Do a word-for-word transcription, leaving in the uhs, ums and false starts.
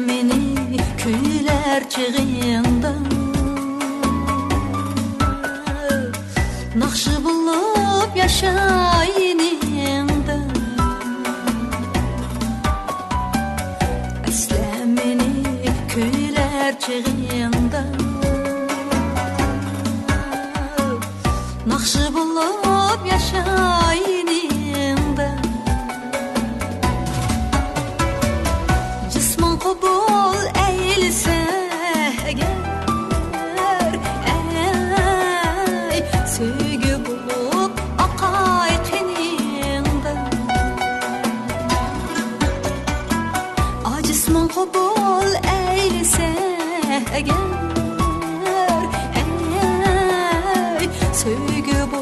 مېنى كۈيلەر چېغىڭدا، ناخشا بولۇپ ياشاينىڭدا، ئەسلە مېنى كۈيلەر چېغىڭدا، ناخشا بولۇپ ياشاينىڭدا، جىسمىڭ قوبۇل ئەيلىسە ئەگەر، ئەي، سۆيگۈ بولۇپ ئاقاي قېنىڭدا. ئاجىزمۇ قوبۇل ئەيلىسە ئەگەر، ئەي، سۆيگۈ بۇ